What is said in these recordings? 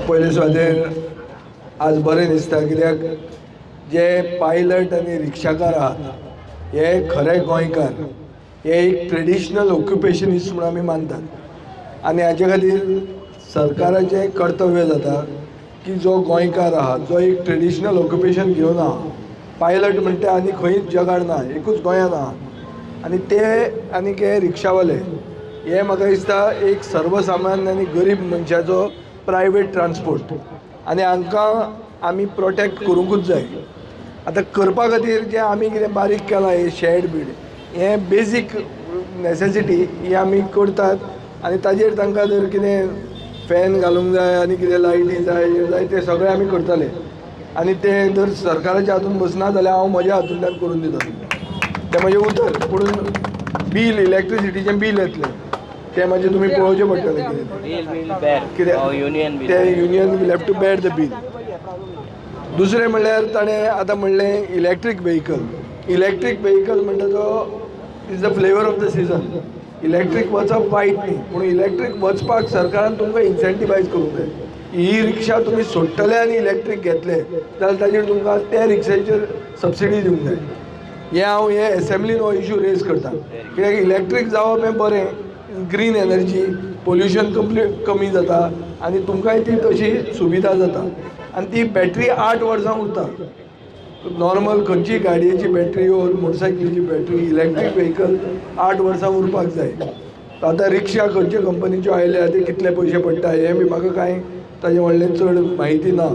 पयले सुवातेर आज बरें दिसता, कित्याक जे पायलट आनी रिक्षाकार आहात हे खरे गोंयकार, हे एक ट्रेडिशनल ऑक्युपेशनिस्ट म्हूण आमी मानतात. आनी हाजे खातीर सरकाराचें कर्तव्य जाता की जो गोंयकार आहा, जो एक ट्रेडिशनल ऑक्युपेशन घेवन आहा, पायलट म्हणटा आनी खंयच जगार ना, एकूच गोंयांत आहा. आनी ते आनी हे रिक्षावाले हे म्हाका दिसता एक सर्वसामान्य आनी गरीब मनशाचो प्रायवेट ट्रान्सपोर्ट, आनी हांकां आमी प्रोटेक्ट करूंकूच जाय. आतां करपा खातीर जें आमी कितें बारीक केलां, हे शेड बीड, हें बेजीक नॅसेसिटी ही आमी करतात. आनी ताजेर तांकां जर कितें फॅन घालूंक जाय आनी कितें लायटी जाय, हें जाय, तें सगळें आमी करतले. आनी तें जर सरकाराच्या हातून बसना जाल्यार हांव म्हज्या हातूंतल्यान करून दिता तुमकां, तें म्हजें उतर. पूण बील, इलॅक्ट्रिसिटीचें बील येतलें, तें मातशें तुमी पळोवचें पडटलें कितें तें. Bill will bear. कित्याक Oh, union will. ते union will have to bear the bill. दुसरें म्हणल्यार ताणें आतां म्हणलें इलॅक्ट्रीक व्हेकल. इलॅक्ट्रीक व्हेकल म्हणटा तो is the flavour of the season. Electric वचप वायट न्ही, पूण इलॅक्ट्रीक वचपाक सरकारान तुमकां इन्सेंटिवायज करूंक जाय. ही रिक्षा तुमी सोडटले आनी इलॅक्ट्रीक घेतले जाल्यार ताजेर तुमकां त्या रिक्षाचेर सबसिडी दिवंक जाय. हें हांव हे एसेंब्लीन हो इशू रेज करता, कित्याक इलॅक्ट्रीक जावप हें बरें, ग्रीन एनर्जी, पोल्युशन कंप्लीट कमी जाता आनी तुमकांय ती तशी सुविधा जाता. आनी ती बॅटरी 8 वर्सां उरता. नॉर्मल खंयचीय गाडयेची बॅटरी ओर मोटरसायकलीची बॅटरी, इलॅक्ट्रीक व्हेकल 8 वर्सां उरपाक जाय. आतां रिक्षा खंयचे कंपनीच्यो आयल्या, ते कितले पयशे पडटा, हें बी म्हाका कांय ताजें व्हडलें चड म्हायती ना.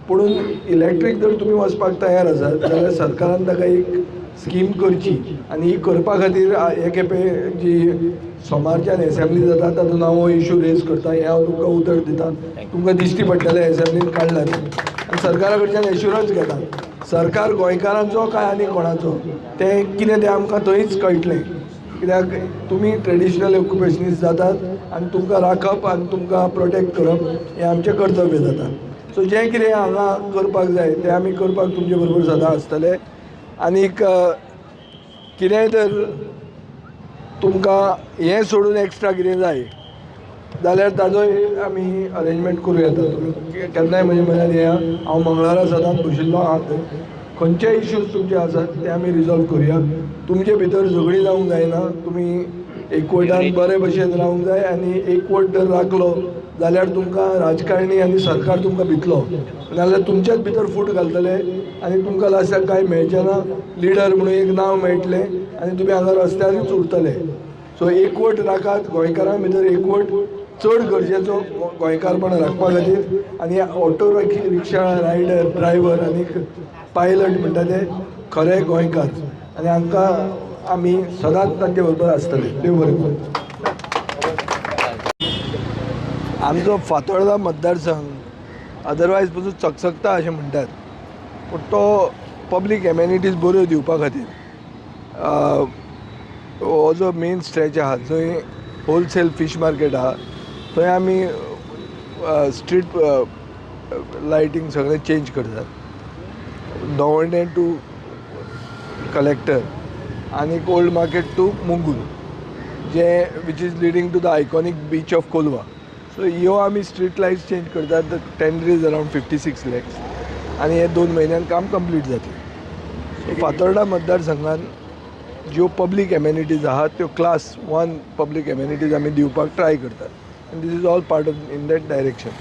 पुणून इलॅक्ट्रीक जर तुमी वचपाक तयार आसात जाल्यार सरकारान ताका एक स्कीम करची. आनी ही करपा खातीर हे खेपे जी सोमारच्यान एसेंब्ली जाता तातूंत हांव हो इशू रेज करता, हें हांव तुमकां उतर दिता. तुमकां दिश्टी पडटलें एसेंब्लीन काडला तें. आनी सरकारा कडच्यान एश्युरन्स घेता, सरकार गोंयकारांचो काय आनी कोणाचो तें कितें तें आमकां थंयच कळटलें. कित्याक तुमी ट्रेडिशनल ऑक्युपेशनिस्ट जातात आनी तुमकां राखप आनी तुमकां प्रोटेक्ट करप हें आमचें कर्तव्य जाता. सो जें कितें हांगा करपाक जाय तें आमी करपाक तुमचे बरोबर सदां आसतले. आनीक कितेंय जर तुमकां हें सोडून एक्स्ट्रा कितें जाय जाल्यार ताजोय आमी अरेंजमेंट करूं येता. तुमी केन्नाय म्हजे म्हऱ्यान येया, हांव मंगळारा सदांच बशिल्लो आहा थंय. खंयचेय इश्यूज तुमचे आसात ते आमी रिजॉल्व करुया. तुमचे भितर झगडीं जावंक जायना, तुमी एकवटान बरे भशेन रावंक जाय. आनी एकवट जर राखलो जाल्यार तुमकां राजकारणी आनी सरकार तुमकां भितलो, नाजाल्यार तुमच्याच भितर फूट घालतले आनी तुमकां लास्टाक कांय मेळचें ना. लिडर म्हणून एक नांव मेळटलें आनी तुमी हांगा रस्त्यारूच उरतले. सो एकवट राखात, गोंयकारां भितर एकवट चड गरजेचो गोंयकारपण राखपा खातीर. आनी ऑटो रिक्षा रायडर, ड्रायव्हर आनी पायलट म्हणटा ते खरे गोंयकार आनी हांकां आमी सदांच तांचे बरोबर आसतले. देव बरें करूं. आमचो फातोर्डा मतदारसंघ अदरवायज पसून चकचकता अशें म्हणटात, पूण तो पब्लीक एमेनिटीज बऱ्यो दिवपा खातीर हो जो मेन स्ट्रेच आहा जंय होलसेल फीश मार्केट आहा थंय आमी स्ट्रीट लायटींग सगळें चेंज करतात, दवणें टू कलेक्टर आनी ओल्ड मार्केट टू मुंगूल, जे which is leading to the iconic beach of Colva. So ह्यो आमी स्ट्रीट लायट्स चेंज करतात. The tender is around 56 lakhs आनी हे 2 म्हयन्यान काम कंप्लीट जातलें. सो फातोर्डा मतदारसंघान ज्यो पब्लीक एमेनिटीज आहात त्यो क्लास 1 पब्लीक एमेनिटीज आमी दिवपाक ट्राय करतात आनी this is all part of in that direction.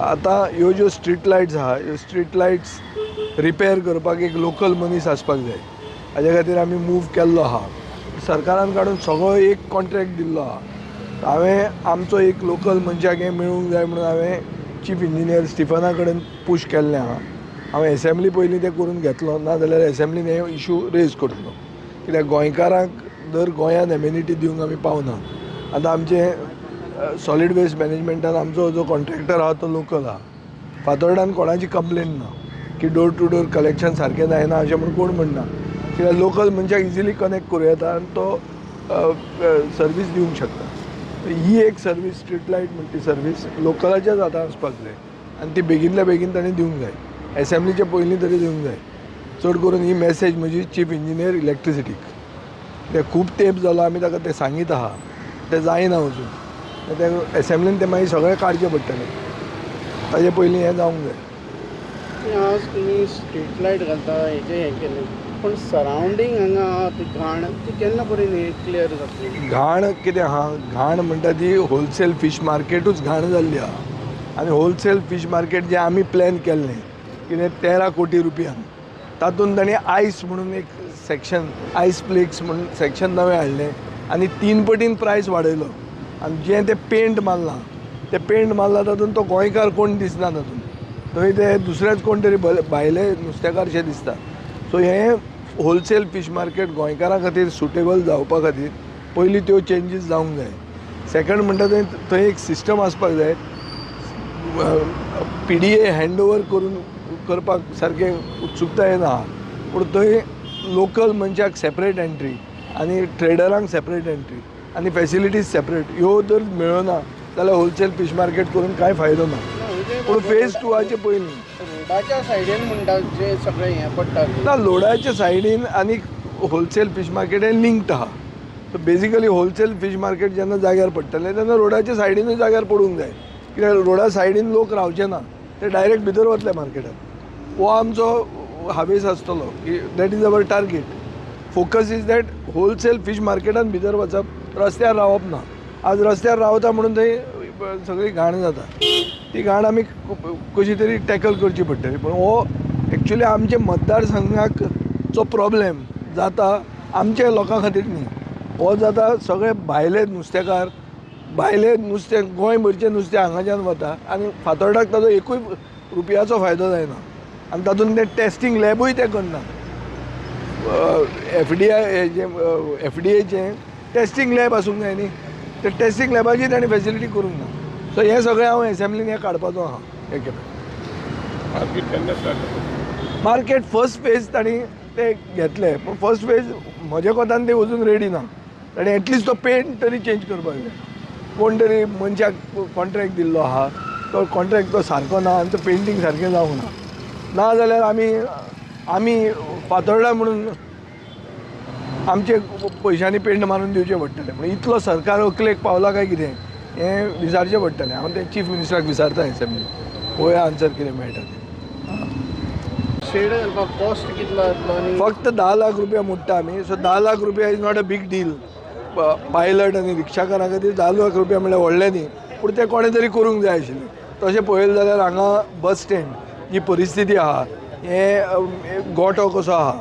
आतां ह्यो ज्यो स्ट्रीट लायट्स आहा, ह्यो स्ट्रीट लायट्स रिपेर करपाक एक लोकल मनीस आसपाक जाय. हाजे खातीर आमी मूव केल्लो आहा, सरकारान काडून सगळो एक कॉन्ट्रॅक्ट दिल्लो आहा. हांवें आमचो एक लोकल मनशाक हें मेळूंक जाय म्हणून हांवें चीफ इंजिनियर स्टिफना कडेन पूश केल्लें आहा. हांवें एसेंब्ली पयलीं तें करून घेतलो, ना जाल्यार एसेंब्लीन हे इशू रेज करतलो. कित्याक गोंयकारांक दर गोंयांत एमेनिटी दिवंक आमी पावना. आतां आमचें सॉलीड वेस्ट मॅनेजमेंटान आमचो जो कॉन्ट्रॅक्टर आहा तो लोकल आहा. फातोर्डान कोणाची कंप्लेन ना की डोर टू डोर कलेक्शन सारकें जायना अशें म्हूण कोण म्हणना, कित्याक लोकल मनशाक इजिली कनेक्ट करूं येता आनी तो सर्वीस दिवंक शकता. ही एक सर्वीस स्ट्रीट लायट म्हणटी सर्वीस लोकलाच्याच हातान आसपाक जाय आनी ती बेगीनल्या बेगीन ताणें दिवंक जाय, एसेंब्लीच्या पयलीं तरी दिवंक जाय. चड करून ही मॅसेज म्हजी चीफ इंजिनियर इलेक्ट्रिसिटीक, ते खूब तेंप जालो आमी ताका तें सांगीत आहा, तें जायना अजून. ते एसेंब्लीन तें मागीर सगळें काडचें पडटलें. ताजे पयलीं हें जावंक जाय. आज तुमी स्ट्रीट लायट घालता, हेजें हें केलें, पूण सरावंडींग हांगा आहा ती घाण, ती केन्ना पर्यंत हें क्लियर जातली? घाण कितें आहा, घाण म्हणटा ती होलसेल फीश मार्केटूच घाण जाल्ली आहा. आनी होलसेल फीश मार्केट जें आमी प्लॅन केल्लें कितें 13 कोटी रुपयान, तातूंत तांणी आयस म्हणून एक सेक्शन, आयस प्लेक्स म्हणून सेक्शन नवें हाडलें आनी 3 पटीन प्रायस वाडयलो. आनी जें तें पेंट मारलां, तें पेंट मारलां तातूंत तो गोंयकार कोण दिसना, तातूंत थंय ते दुसरेच कोण तरी भायले नुस्तेकार शे दिसता. सो हें होलसेल फीश मार्केट गोंयकारां खातीर सुटेबल जावपा खातीर पयलीं त्यो चेंजीस जावंक जाय. सेकंड म्हणटा थंय थंय एक सिस्टम आसपाक जाय, PDA hand ओवर करून करपाक सारकें उत्सुकतायेन आहा, पूण थंय लोकल मनशाक सेपरेट एंट्री आनी ट्रेडरांक सेपरेट एंट्री आनी फेसिलिटीज सेपरेट ह्यो जर मेळना जाल्यार होलसेल फीश मार्केट करून कांय फायदो ना. पूण फेज 2 पयलीं रोडाच्या सायडीन म्हणटा जे सगळें हें पडटा ना, लोडाच्या सायडीन आनी होलसेल फीश मार्केट हें लिंक्ड आहा. So basically wholesale fish market जेन्ना जाग्यार पडटलें तेन्ना रोडाच्या सायडीनूय जाग्यार पडूंक जाय, कित्याक रोडा सायडीन लोक रावचे ना, ते डायरेक्ट भितर वतले मार्केटान. हो आमचो हावेस आसतलो की that is our target. Focus is that wholesale fish मार्केटान भितर वचप, रस्त्यार रावप ना. आज रस्त्यार रावता म्हणून थंय सगळी घाण जाता, ती घाण आमी कशी तरी टॅकल करची पडटली. पूण हो एक्चुली आमचे मतदारसंघाक जो प्रॉब्लेम जाता आमच्या लोकां खातीर न्ही, हो जाता सगळे भायले नुस्तेकार, भायले नुस्तें गोंयभरचें नुस्तें हांगाच्यान वता आनी फातोर्डाक ताजो एकूय रुपयाचो फायदो जायना. आनी तातूंत तें टेस्टींग लॅबूय ते करना. एफडीआय जें एफडीएचें टेस्टींग लॅब आसूंक जाय न्ही, ते टेस्टींग लॅबाची ताणें फेसिलिटी करूंक ना. सो हें सगळें हांव एसेंब्लीन हें काडपाचो आहा. एक मार्केट फर्स्ट फेज तांणी ते घेतले, पूण फर्स्ट फेज म्हज्या कोतान ते अजून रेडी ना. ताणें एटलिस्ट तो पेंट तरी चेंज करपाक जाय. कोण तरी मनशाक कॉन्ट्रॅक्ट दिल्लो आहा, तो कॉन्ट्रॅक्ट तो सारको ना आनी तो पेंटींग सारकें जावंक ना. ना जाल्यार आमी आमी फातोर्डा म्हणून आमचे पयशांनी पेंट मारून दिवचें पडटलें. पूण इतलो सरकार अकलेक पावला काय कितें हें विचारचें पडटलें. हांव तें चीफ मिनिस्टराक विचारता एसेंब्ली, पळोवया आन्सर कितें मेळटा तें. शेड घालपाक कॉस्ट कितलो येतलो? आनी फक्त 10 लाख रुपया मोडटा आमी. सो 10 लाख रुपया is not a big deal. Pilot आनी रिक्षाकारां खातीर 10 लाख रुपया म्हणल्यार व्हडलें न्ही, पूण तें कोणें तरी करूंक जाय आशिल्लें. तशें पळयलें जाल्यार हांगा बस स्टँड जी परिस्थिती आहा, हें गोठो कसो आहा,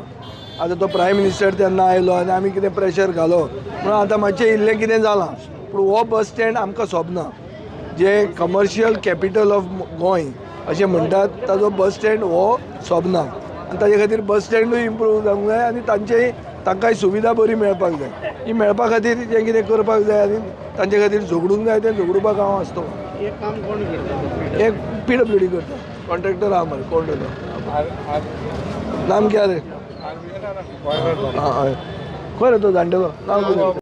आतां तो प्रायम मिनिस्टर तेन्ना आयलो आनी आमी कितें प्रेशर घालो म्हणून आतां मातशें इल्लें कितें जालां, पूण हो बस स्टँड आमकां सोबना. जें कमर्शियल कॅपिटल ऑफ गोंय अशें म्हणटात ताजो बस स्टँड हो सोबना आनी ताजे खातीर बस स्टँडूय इम्प्रूव जावंक जाय आनी तांचेय तांकांय सुविधा बरी मेळपाक जाय. ही मेळपा खातीर जें कितें करपाक जाय आनी तांचे खातीर झगडूंक जाय तें झगडुपाक हांव आसतलो. हें काम कोण करता? एक PWD करता, कॉन्ट्रॅक्टर आहा मरे. कोण तो नाम क्या रे? हय खंय रे तो जाणटेलो? नाम कितें?